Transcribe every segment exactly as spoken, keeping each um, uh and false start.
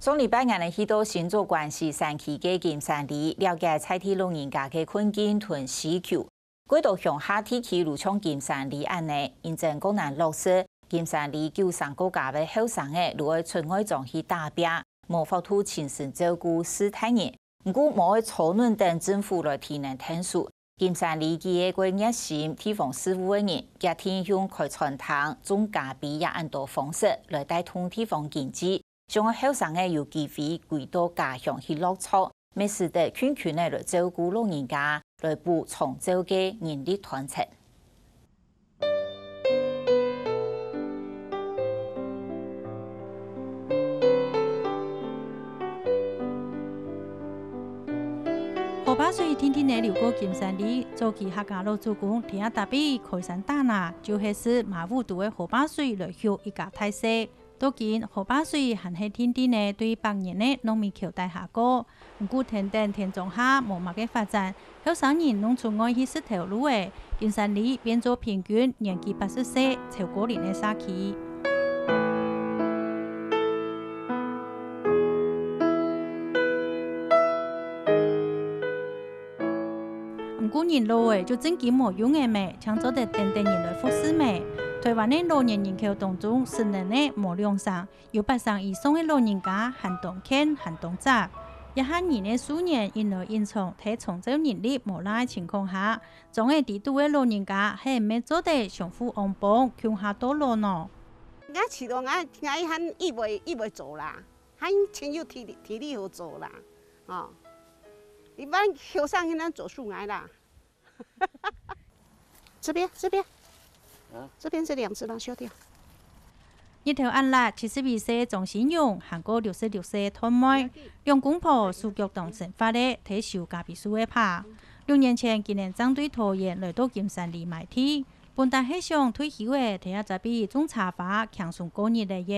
上禮拜，𠊎等去到新竹關西山區个金山里，了解在地老人家个困境同需求。 過多鄉下地區如像金山里恁呢，因爭困難落實，金山里九三个家个後生仔就愛出外庄去打拚，無法度親身照顧序大人，毋過無愛坐等等政府來提能𢯭手。金山里幾个過熱心地方事務个人，決定用開餐廳、種咖啡這恁多方式來帶動地方經濟， 想愛後生仔有機會歸到家鄉去落腳，乜使得近近仔來照顧老人家，來補長照个人力斷層。河壩水定定仔流過金山里，早期客家老祖公在這搭位開山打林，就係使馬甪肚个河壩水來畜一家大細。 到今，河壩水還係定定仔對百年个糯米橋底下過。毋過跈等田莊下無麼个發展，後生人攏出外去食頭路仔，金山里變做平均年紀八十歲超過齡个社區。 毋過人老了就正經無用了咩，正做得等等人來服侍咩。臺灣个老年人口當中，失能个無兩成，有八成以上个老人家還當健還當紮。這下人个壽年緊來緊長，在長照能力無罅个情況下，庄仔裡肚个老人家係毋係做得相互幫幫，共下到老呢？𠊎試著𠊎，𠊎還一會，一會做啦，還真有體力，體力好做啦，吼。一般後生現在做事𠊎啦。 這邊，這邊，啊？這邊這兩隻讓修掉。日頭恁烈，七十一歲个張新勇，還過六十六歲个團妹，兩公婆手腳當生活个，在收咖啡樹个耙。六年前，佢等正對桃園來到金山里買地，本旦係想退休了，在這隻位種茶花，輕鬆過日仔个。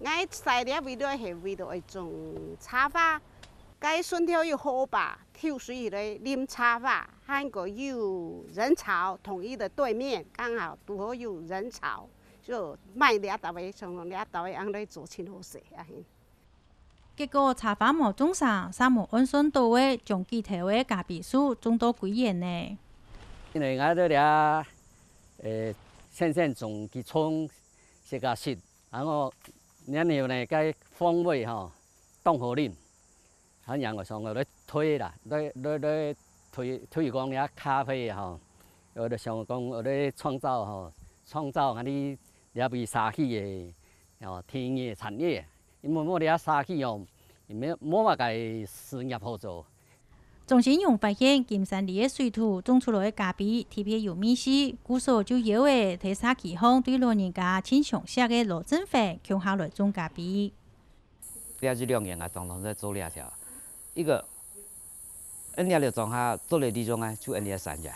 𠊎在這位來係為著愛種茶花，該順條又好吧，抽水來啉茶花，還過有人潮，統一的對面剛好堵好有人潮，就賣這兜仔，像講這兜仔恁來做真好勢啊。結果茶花無種成，煞無按算到个，將幾頭个咖啡樹種到歸園呢。因為𠊎在這，呃，先生種幾叢，自家食， 然後，然後呢，該風味吼，當好啉。恁樣𠊎想𠊎來推啦，來，來，來推，推廣這咖啡吼。𠊎就想講，𠊎來創造吼，創造𠊎俚這位社區个，哦，田園產業。因為無這社區哦，也無，無麼个事業好做。 張新勇發現金山里个水土種出來个咖啡特別有味緒，故所就邀佢在社區項對老人家盡相惜个羅振芬共下來種咖啡。這一兩年啊，當當在做這條，一個，恁樣个莊下做了利潤啊，就恁樣三年。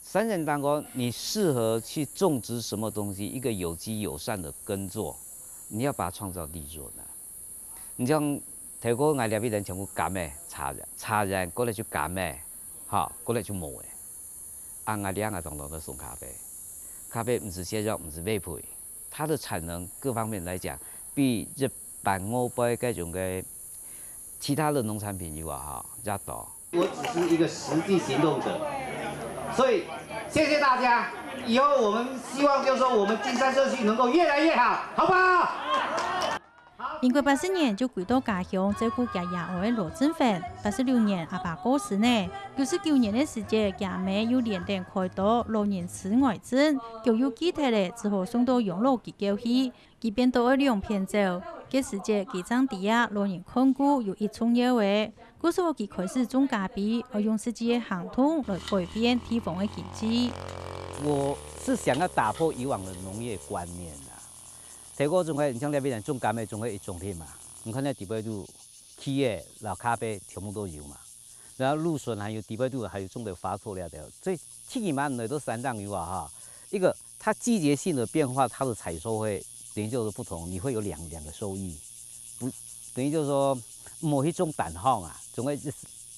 三年當中，你適合去種植什麼東西，一個有機友善的耕作，你要把它創造利潤啊。 你像頭過𠊎這位人全部柑仔，茶園，茶園過來就柑仔，哈，過來就無仔。啊，𠊎這下當多都種咖啡，咖啡毋使洗腳，毋使餵肥，它的產能各方面來講，比一般外背該種个其他的農產品有啊哈，較多。我只是一個實際行動者，所以謝謝大家。以後我們希望就是說，我們金山社區能夠越來越好，好不好？ 民國八十年就歸到家鄉照顧厥爺哀个羅振芬，八十六年阿爸過身呢，九十九年个時節，厥姆又連等開刀，老人痴呆症，腳又㬹忒了，只好送到養老機構去。佢變到愛兩片走，該時節佢正知啊，老人看顧有幾重要仔，故所佢開始種咖啡，愛用實際个行動來改變地方个經濟。我是想要打破以往的農業觀念啊。 頭過總係，你像這位人種柑仔總係一種田嘛，你看該底背肚，茄仔摎咖啡全部都有嘛。然後蘆筍還有底背肚還有種的花草了的，所以起碼來到山上有啊哈，一個它季節性的變化，它的採收會等於就是不同，你會有兩，兩個收益，不，等於就是說，無去種單項啊，總係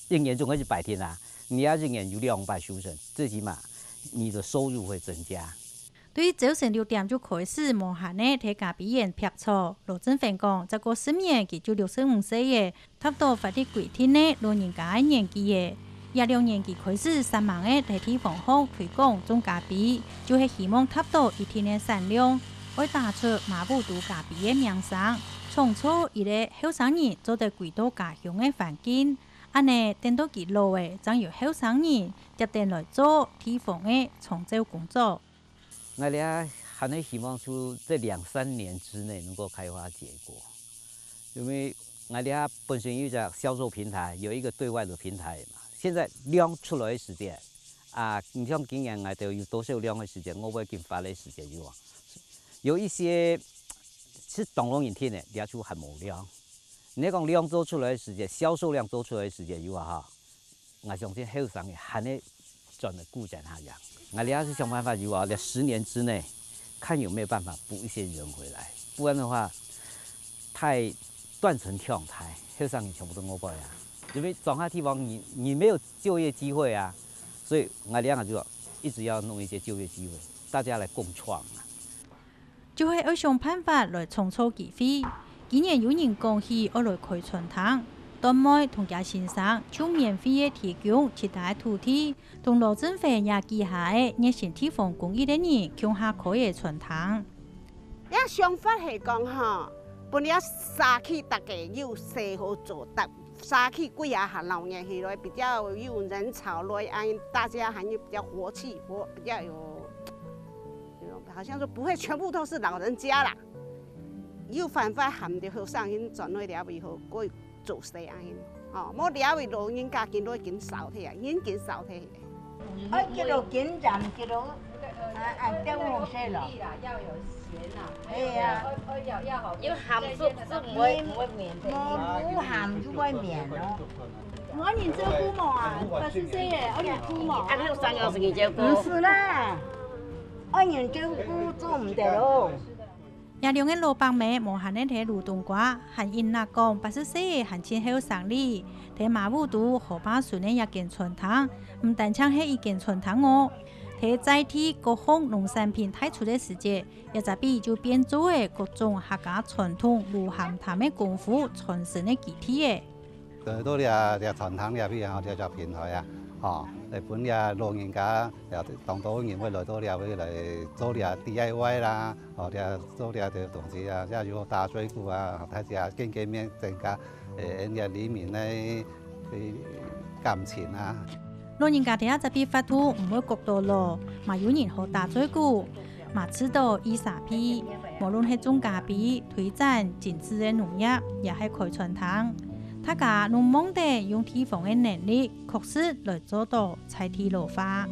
一，一年總係一百天啊，你要一年有兩百收成，最起碼你的收入會增加。對朝晨六點就開始無閒仔在咖啡園劈草。羅振芬講，再過十年佢就六十五歲仔，達到法律規定个老人家个年紀仔。這兩年佢開始煞猛仔在地方項推廣種咖啡，就係希望達到一定个產量，愛打出馬武都咖啡个名聲，創造一個後生人做得歸到家鄉个環境。恁仔，等到佢老仔，正有後生人接等來做地方个長照工作。 𠊎這還係希望出這兩三年之內能夠開花結果，因為𠊎這本身有一個銷售平台，有一個對外的平台嘛，現在量出來个時節，啊，你像今年𠊎兜有多少量个時節，𠊎會緊發个時節有啊。有一些係當多人聽个，這就還無量。你講量做出來个時節，銷售量做出來个時節有啊哈， 𠊎相信後生个還係轉來顧展下樣。𠊎這係想辦法，如果在十年之內，看有沒有辦法補一些人回來，不然的話，太斷層跳太，後生人全部都餓不了。因為庄下地方你，你沒有就業機會啊，所以𠊎這樣就一直要弄一些就業機會，大家來共創啊。 就係愛想辦法來創造機會。今年有人講起愛來開餐廳，段妹同厥先生就免費个提供其他个土地，同羅振芬這幾下个熱心地方公益个人共下開个餐廳。這想法係講吼，分這社區大家有事好做，大社區幾下下鬧熱起來，比較有人潮來，恁大家還有比較活氣，活，比較有，有，好像說不會全部都是老人家啦。 有辦法喊著後生人轉來這位好，過做事恁樣。吼，無這位老人家緊來緊少忒啊，人緊少忒。愛幾多緊站幾多，啊，啊，點紅色咯。哎呀，有鹹熟就毋會，毋會綿。無鹹就會綿咯。有人照顧無啊？八十歲个，有人顧無？啊，後生有時間照顧。毋係啦，愛人照顧做毋得咯。 這兩個老伯姆無閒仔在滷冬瓜，還緊拿講八十歲還盡後生哩。在馬武都河壩脣个這間餐廳，毋單淨係一間餐廳哦，在在地各項農產品帶出个時節，這隻位就變做了各種客家傳統滷鹹淡个功夫傳承个基地了。 來到這，這餐廳這位吼，這隻平台啊，吼，來分這老人家，也當多人會來到這位來做這D I Y啦，吼，這做這个東西啊，也有打嘴鼓啊，大家見見面，增加，誒，這里民个，誒，感情啊。老人家在這隻位活動毋會覺著老，嘛有人好打嘴鼓。 嘛試著異沙鼻，無論係種咖啡、推展精緻个農業，也係開餐廳，大家攏望得用地方个能力，確實來做到在地老化。